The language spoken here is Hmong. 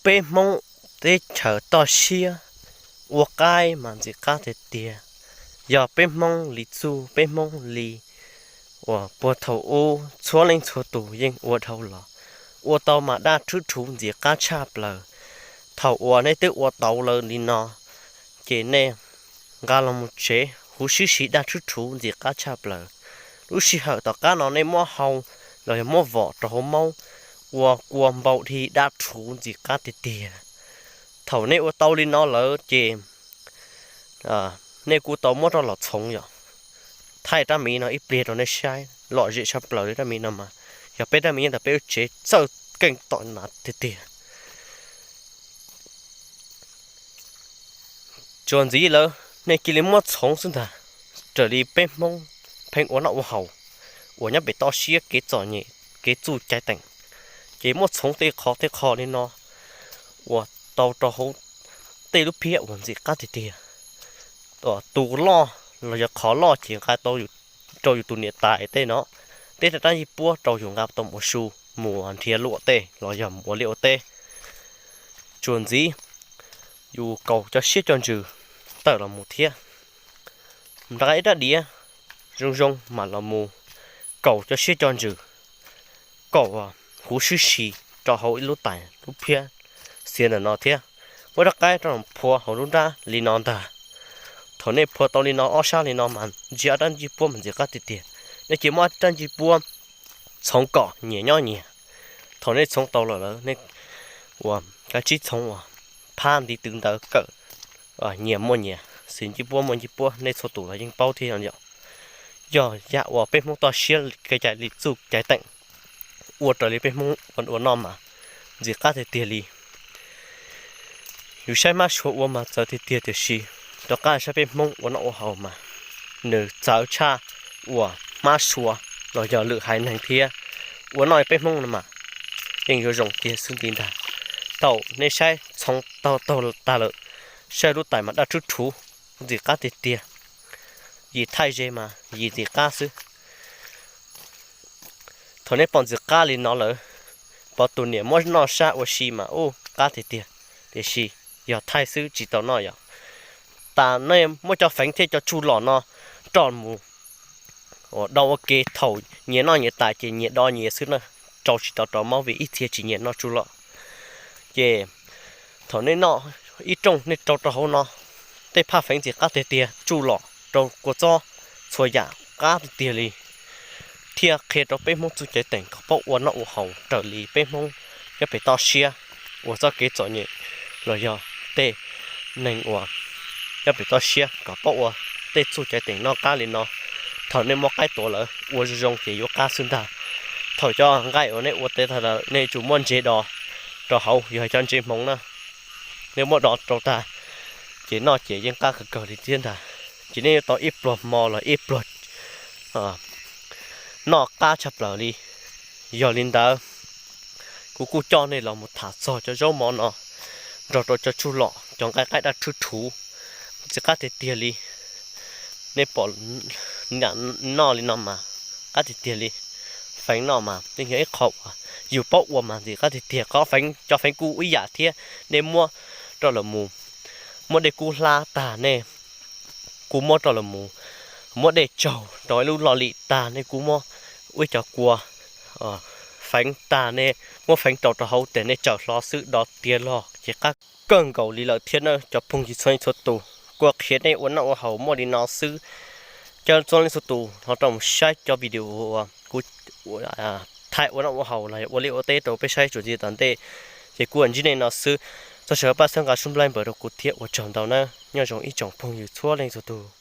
peb Hmoob teb chaws toj siab ua qaib mas ntxim qab tiag tiag. Yog peb Hmoob li txuj peb Hmoob li uas puag thaum ub txhua leej txhua tus yeej ua dhau los, ua tau mas daj rhwb rhuv ntxim qab tshaj plaws. Thaum uas nej twb ua tau lawm li no, ces nej nqa los mus tsev huv sib si daj rhwb rhuv ntxim qab tshaj plaws. Lub sij hawm tom qab no nej muab hau los yog muab vom rau hauv maub ua kua npau dhi daj rhuv ntxim qab tiag tiag. Thaum nej ua tau li no lawm ces nej kuj tau muab rov los txhoov yom. Thaij rab miv no ib pliag rau nej saib, lom zem tshaj plaws li rab miv no mas, yog peb rab miv nyob ntawm peb lub tsev txawj keej tom na tiag tiag. Tsuas ntxiv lawm nej cia li muab txhoov xwb ntag. Raws li peb Hmoob pheej ua noj ua haus uas nyob pem toj siab kev txom nyem, kev txuj cai teem, ces muab txhoov tej qho tej qho li no uas tau rau hauv tej lub phiab uas ntxim qab tiag tiag. Tus loj los yog qhov loj ces nqa tau rau yus tus niam tais tej no, tej rab ncej puab rau yus nqa tau mus ua su, mus nrhiav luam tej los yog mus ua liaj ua teb. Tsuas ntxiv yus kaus cov siab cov ntsws tawm los mus thiab. Nqa ib rab diav zoo zoo mam los mus kaus cov siab cov ntsws, kaus huv sib si rau hauv ib lub tais lub phiab xiav ntawm no thiab. Muab rab qaib rau phua hauv lub nrab li no ntag. Thaum nej phua tau li no ob sab li no mas ntsia ob rab ncej puab mas ntxim qab tiag tiag. Nej cia muab rab ncej puab txhoov kom nyias nyob nyias. Thaum nej txhoov tau lawm lawm nej ua kav tsij txhoov uas phab ntiv tw ntawd kawm, nyias muaj nyias xwb, ncej puab muaj ncej puab, nej txhua tus los yeej paub thiab yom. Yog yam uas peb Hmoob toj siab kev cai li txuj cai teem ua raws li peb Hmoob ua noj mas ntxim qab tiag tiag li. Yus saib hmab sua ua mas txawv tiag tiag tiam sis rov qab saib peb Hmoob ua noj ua haus mas nws txawv tshaj uas hmab sua los yog lwm haiv neeg thiab. Ua noj peb Hmoob no mas yeej yuav zoo kiag xwb nti ntag. Thaum nej saib txhoov tau tag lawm, saib lub tais mas daj rhwb rhuv ntxim qab tiag tiag. Yim thaij ze mas yim ntxim qab xwb. Thaum nej pom ntxim qab li no lawm, pom tus niam muab noj sab ua si mas ub qab tiag tiag, tiam sis yog thaij xwb tsis tau noj yom. Tas nej muab cov feev thiab cov tsuj lom no roj mus ua dau ua ke, thaum nyias noj nyias tas ces nyias do nyias xwb na, rau tsis tau rau maub vim ib txhia tsis nyiam noj tsuj lom. Ces thaum nej noj ib rooj nej rau rau hauv no, tej phaj feev ntxim qab tiag tiag, tsuj lom rau kua txob, txhua yam qab tiag tiag li. Thiaj qhia rau peb Hmoob txuj cai teem kom paub ua noj ua haus raws li peb Hmoob nyob pem toj siab, ua txoj kev txom nyem los yog tej neeg uas nyob pem toj siab kom paub ua tej txuj cai teem noj qab li no. Thaum nej muab qaib tuav lawm ua zoo zoo ces yuav qab xwb ntag. Thaum cov nqaij uas nej ua tau tag lawm nej yuav tsum muab ntsev do rau hauv, yog cov ntsev hmoov na, nej muab do rau tag ces noj ces yeej qab kawg kawg li thiab ntag. Ces nej yuav tau ib pluag hmo los ib pluag noj qab tshaj plaws li. Yog li ntawd, kuv kuj coj nej los mus tham txog cov zaub mov no nrog rau cov tsuj lom, cov nqaij qaib daj rhwb rhuv ntxim qab tiag tiag li. Nej pom noj li no mas qab tiag tiag li. Feev noj mas yeej yog ib qho uas yus paub ua mas ntxim qab tiag tiag. Qhov feev, cov feev kuj ib yam thiab, nej muab rau lawm mus, muab dej kub hlab tag nej kuj muab rau lawm mus, muab dej tsaug rau ib lub loj lim tag nej kuj muab ib co kua feev tag nej muab feev rau rau hauv tes nej tsaws hlo xwb do tiav log ces qab kawg nkaus li lawm thiab na cov phooj ywg txhua leej txhua tus. Kuv qhia nej ua noj ua haus muaj li no xwb. Cov txhua leej txhua tus ho rau mus saib cov video uas kuv thaij ua noj ua haus los yog ua liaj ua teb rau peb saib txuas ntxiv tom ntej. Ces kuv ntsib nej no xwb. Txog sawv pab txhawb nqa sub nplaib npawg rau kuv thiab ua tsaug ntau nawb. Nyob zoo ib tsoom phooj ywg txhua leej txhua tus.